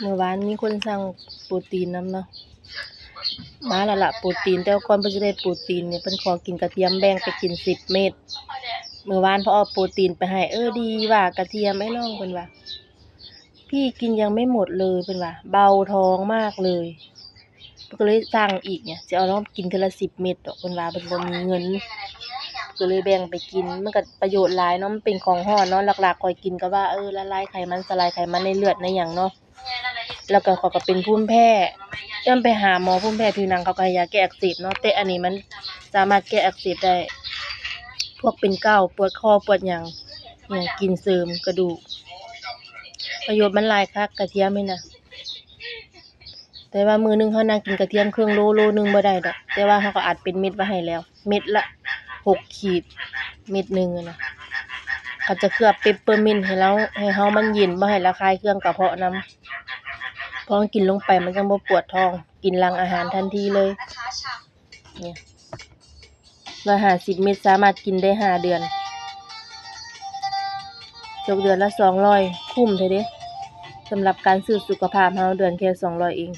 ມື້ວານມີຄົນສັ່ງໂປຣຕີນນຳເນາະ ມາແລ້ວລະໂປຣຕີນ ແຕ່ວ່າກ່ອນເພິ່ນຊິໄດ້ໂປຣຕີນນີ້ ເພິ່ນຂໍກິນກະທຽມ ແບ່ງໄປກິນສິບເມັດ. ມື້ວານເພິ່ນເອົາໂປຣຕີນໄປໃຫ້ ເອີ ດີວ່າກະທຽມ ອ້າຍນ້ອງ ເພິ່ນວ່າ ພີ່ກິນຍັງໄມ່ໝົດເລີຍ ເພິ່ນວ່າ ເບົາທ້ອງມາກເລີຍ. ເພິ່ນກໍເລີຍສັ່ງອີກ ຊິເອົາລອງກິນເທື່ອລະສິບເມັດດອກ ເພິ່ນວ່າເພິ່ນບໍ່ມີເງິນ ກໍເລີຍແບ່ງໄປກິນ. ມັນກໍປະໂຫຍດຫຼາຍເນາະ ມັນເປັນຂອງຮ້ອນເນາະ. ຫຼັກໆຂ້ອຍກິນກໍວ່າ ເອີ ລະລາຍໄຂມັນ ສະລາຍໄຂມັນໃນເລືອດໃນຫຍັງເນາະ. ແລ້ວກໍຂ້ອຍກໍເປັນພູມແພ້ ຍ້ອນໄປຫາໝໍພູມແພ້ຜິວໜັງ ເຂົາກໍໃຫ້ຢາແກ້ອັກເສບເນາະ ແຕ່ອັນນີ້ມັນສາມາດແກ້ອັກເສບໄດ້ ພວກເປັນເກົາ ປວດຄໍ ປວດຫຍັງ ກິນເສີມກະດູກ. ປະໂຫຍດມັນຫຼາຍຄັກ ກະທຽມນີ້ນະ. ແຕ່ວ່າມື້ໜຶ່ງເຮົານັ່ງກິນກະທຽມເຄິ່ງໂລ ໂລໜຶ່ງບໍ່ໄດ້ດອກ ແຕ່ວ່າເຮົາກໍອັດເປັນເມັດໄວ້ໃຫ້ແລ້ວ ເມັດລະຫົກຂີດ ເມັດໜຶ່ງຫັ້ນນະ. ເຂົາຈະເຄືອບເປັບເປີມິນໃຫ້ລາວ ໃຫ້ເຮົາມັນເຢັນ ບໍ່ໃຫ້ລະຄາຍເຄື່ອງກະເພາະນຳ ເພາະກິນລົງໄປມັນຈັ່ງບໍ່ປວດທ້ອງ ກິນຫຼັງອາຫານທັນທີເລີຍ. ນີ້ ຮ້ອຍຫ້າສິບເມັດ ສາມາດກິນໄດ້ຫ້າເດືອນ ຕົກເດືອນລະສອງຮ້ອຍ ຄຸ້ມແທ້ເດ້. ສຳລັບການຊື້ສຸຂະພາບເຮົາ ເດືອນແຄ່ສອງຮ້ອຍເອງ.